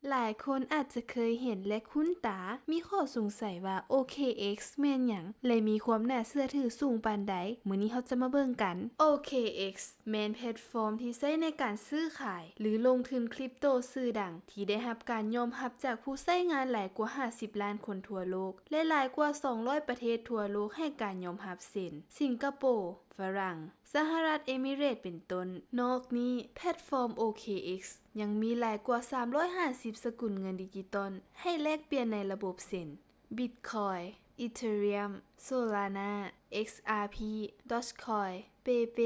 ຫຼາຍຄົນອາດຈະເຄີຍເຫັນ ແລະ ຄຸ້ນຕາ, ມີຂໍ້ສົງໄສວ່າ ໂອເຄເອັກ ແມ່ນຫຍັງ ແລະ ມີຄວາມໜ້າເຊື່ອຖືສູງປານໃດ? ມື້ນີ້ເຮົາຈະມາເບິ່ງກັນ. ໂອເຄເອັກ ແມ່ນແພລດຟອມທີ່ໃຊ້ໃນການຊື້ຂາຍ ຫຼື ລົງທຶນຄຣິບໂຕຊື່ດັງ ທີ່ໄດ້ຮັບການຍອມຮັບຈາກຜູ້ໃຊ້ງານຫຼາຍກວ່າຫ້າສິບລ້ານຄົນທົ່ວໂລກ ແລະ ຫຼາຍກວ່າສອງຮ້ອຍປະເທດທົ່ວໂລກໃຫ້ການຍອມຮັບເຊັ່ນ ສິງກະໂປ, ຝຣັ່ງ, ສະຫະລັດເອມິເຣດ ເປັນຕົ້ນ. ນອກນີ້, ແພລດຟອມ ໂອເຄເອັກ ຍັງມີຫຼາຍກວ່າສາມຮ້ອຍຫ້າສິບສະກຸນເງິນດິຈິຕອນໃຫ້ແລກປ່ຽນໃນລະບົບເຊັ່ນ ບິດຄອຍ, ອີເທີຣຽມ, ໂຊລານາ, ເອັກອາພີ, ດອດຄອຍ, ເປເປ,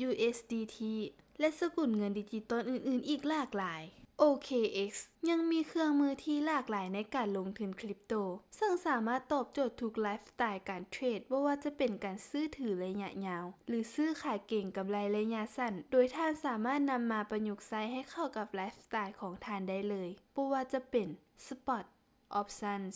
ຢູເອັສດີທີ ແລະ ສະກຸນເງິນດິຈິຕອນອື່ນໆອີກຫຼາກຫຼາຍ. ໂອເຄເອັກ ຍັງມີເຄື່ອງມືທີ່ຫຼາກຫຼາຍໃນການລົງທຶນຄຣິບໂຕ, ເຊິ່ງສາມາດຕອບໂຈດທຸກໄລຟ໌ສະໄຕລ໌ການເທຣດ, ບໍ່ວ່າຈະເປັນການຊື້ຖືໄລຍະຍາວ ຫຼື ຊື້ຂາຍເກັງກຳໄລໄລຍະສັ້ນ, ໂດຍທ່ານສາມາດນຳມາປະຍຸກໃຊ້ໃຫ້ເຂົ້າກັບໄລຟ໌ສະໄຕລ໌ຂອງທ່ານໄດ້ເລີຍ, ບໍ່ວ່າຈະເປັນ Spot, Options,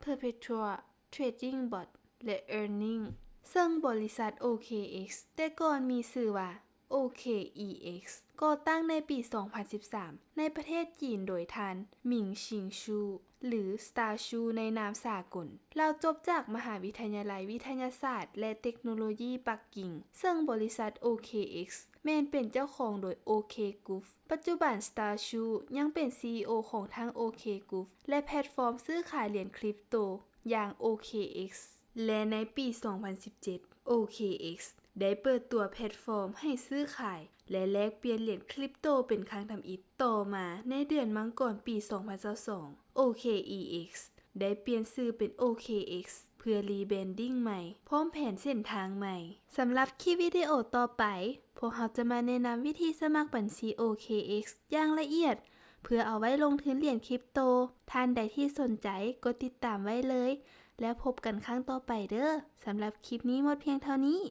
Perpetual Trading Bot ແລະ Earning. ເຊິ່ງບໍລິສັດ ໂອເຄເອັກ ແຕ່ກ່ອນມີຊື່ວ່າ ໂອເຄອີເອັກ ກໍ່ຕັ້ງໃນປີສອງພັນສິບສາມ ໃນປະເທດຈີນໂດຍທ່ານ ໝິງຊິງຊູ ຫຼື Star Shu ໃນນາມສາກົນ. ລາວຈົບຈາກມະຫາວິທະຍາໄລວິທະຍາສາດ ແລະ ເຕັກໂນໂລຢີປັກກິ່ງ, ເຊິ່ງບໍລິສັດ ໂອເຄເອັກ ແມ່ນເປັນເຈົ້າຂອງໂດຍ ໂອເຄ Group. ປັດຈຸບັນ Star Shu ຍັງເປັນ ຊີອີໂອ ຂອງທັງ ໂອເຄ Group ແລະ ແພລດຟອມຊື້ຂາຍຫຼຽນຄຣິບໂຕ ຢ່າງ ໂອເຄເອັກ ແລະ ໃນປີສອງພັນສິບເຈັດ ໂອເຄເອັກ ໄດ້ເປີດຕົວແພລດຟອມໃຫ້ຊື້ຂາຍ ແລະ ແລກປ່ຽນຫຼຽນຄຣິບໂຕເປັນຄັ້ງທຳອິດ. ຕໍ່ມາໃນເດືອນມັງກອນປີສອງພັນຊາວສອງ ໂອເຄອີເອັກ ໄດ້ປ່ຽນຊື່ເປັນ ໂອເຄເອັກ ເພື່ອ Rebranding ໃໝ່ ພ້ອມແຜນເສັ້ນທາງໃໝ່. ສຳລັບຄລິບວິດີໂອຕໍ່ໄປ, ພວກເຮົາຈະມາແນະນຳວິທີສະໝັກບັນຊີ ໂອເຄເອັກ ຢ່າງລະອຽດ ເພື່ອເອົາໄວ້ລົງທຶນຫຼຽນຄຣິບໂຕ. ທ່ານໃດທີ່ສົນໃຈ, ກົດຕິດຕາມໄວ້ເລີຍ, ແລ້ວພົບກັນຄັ້ງຕໍ່ໄປເດີ້. ສຳລັບຄລິບນີ້ໝົດພຽງເທົ່ານີ້.